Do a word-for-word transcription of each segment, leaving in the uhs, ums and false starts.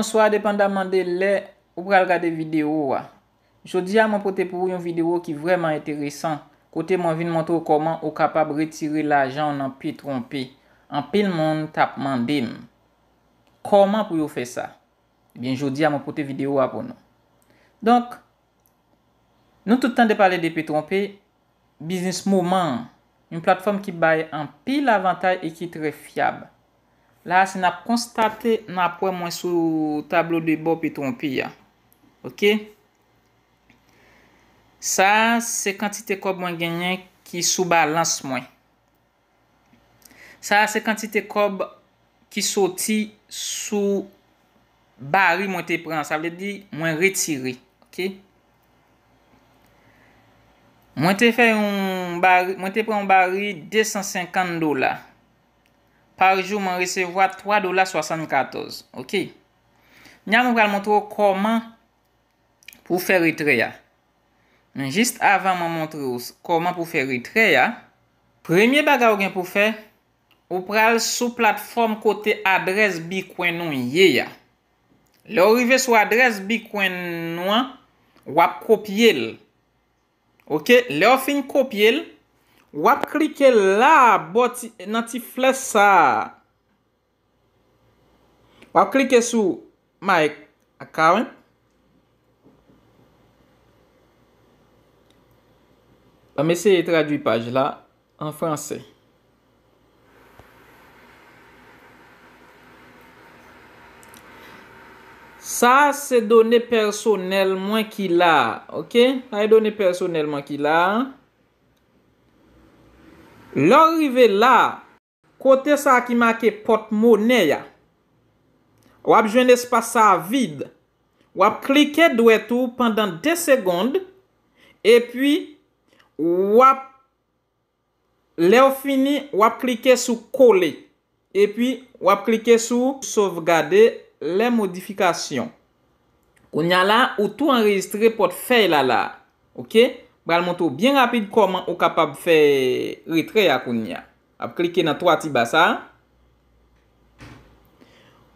Bonswa, depandaman de lè ou pral gade videyo a. Jodi a, mwen pote pou ou yon videyo ki vrèman enteresan, kote mwen vin montre w kòman ou kapab retire lajan w nan Petronpay. Anpil moun t ap mande m kòman pou yo fè sa. Ebyen, jodi a, mwen pote videyo a pou nou. Donk, nou tout tande pale de Petronpay, biznis moman an, yon platfòm ki bay anpil avantay e ki trè fyab. La a, si n ap konstate, n ap wè mwen sou tablo de bò Petronpay a. Oke? Sa a, se kantite kòb mwen genyen ki sou balans mwen. Sa a se kantite kòb ki soti sou bari mwen te pran, sa vle di mwen retire. Oke? Mwen te fè yon bari, mwen te pran yon bari de san senkant dola. Pa jou, mwen resevwa twa dola swasannkatòz. Oke? Nya mwen pral montre w kòman pou w fè retrè a. Men jis avan mwen montre w s- kòman pou w fè retrè a, premye bagay ou gen pou w fè, ou pral sou platfòm kote adrès Bitcoin ou ye a. Lè w rive sou adrès Bitcoin ou an, w ap kopye l. Oke, lè w fin kopye l, w ap klike la a bò ti, nan ti flèch sa a. W ap klike sou My Account. Ban m eseye tradui paj la an fransè. Sa a se done pèsonèl mwen ki la a, oke? Sa e done pèsonèl mwen ki la a. Lè w rive la a, kote sa a ki make pòtmonè a, w ap jwenn espas sa a vid. W ap klike dwèt ou pandan de segonn, epi w ap, lè w fini, w ap klike sou kole, epi w ap klike sou sovgade lè modifikasyon. Kounye a la, ou tou anrejistre pòtfèy la la. Oke? Pral montre w byen rapid kòman ou kapab fè retrè a kounye a. Ap klike nan twa ti ba sa a.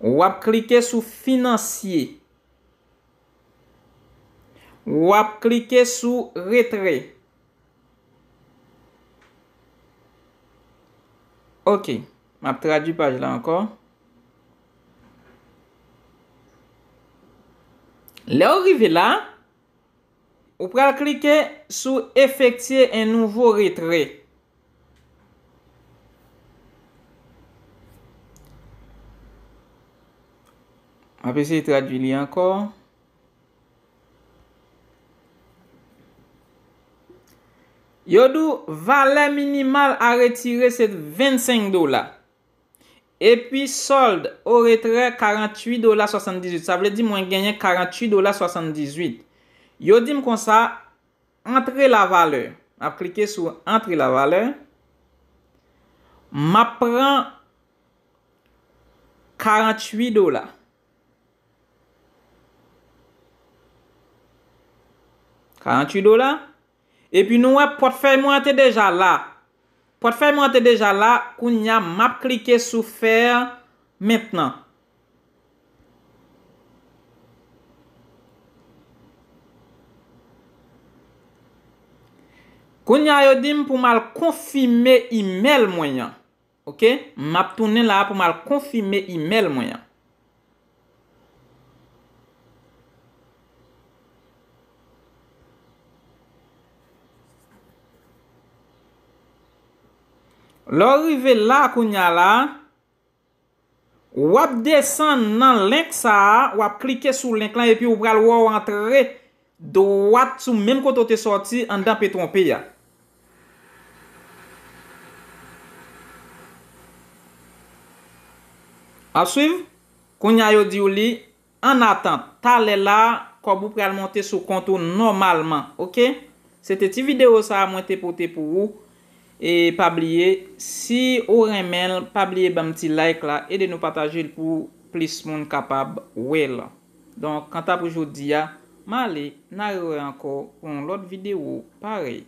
W ap klike sou finansye. W ap klike sou retrè. Oke, m ap tradui paj la ankò. Lè w rive la, ou pral klike sou effectuer un nouveau retrait. M ap eseye tradui li ankò. Yo di w valè minimal a retire se vennsenk dola. Epi solde au retrait karanntuit dola swasanndizuit. Sa vle di mwen genyen karanntuit dola swasanndizuit. Yo di m konsa, entrer la valeur. M ap klike sou entrer la valeur. M ap pran karanntuit dola. Karanntuit dola. Epi nou wè pòtfèy mwen an te deja la. Pòtfèy mwen an te deja la, kounye a m ap klike sou faire maintenant. Kounye a yo di m pou m al konfime imèl mwen an. Oke, m ap tounen la a pou m al konfime imèl mwen an. Lè w rive la kounye a la, w ap desann nan link sa a, w ap klike sou link lan epi w pral wè w antre dwat sou menm kote w te sòti anndan Petronpay a. Ap swiv? Kounye a yo di w li, an atant, talè la, kòb ou pral monte sou kont ou nòmalman, oke? Se te ti videyo sa a mwen te pote pou ou. E pa bliye, si ou renmen l, pa bliye ban m ti like la, ede nou pataje l pou plis moun kapab wè l. Donk, kanta pou jodi a, m ale, n a rewè ankò pou yon lòt videyo parèy.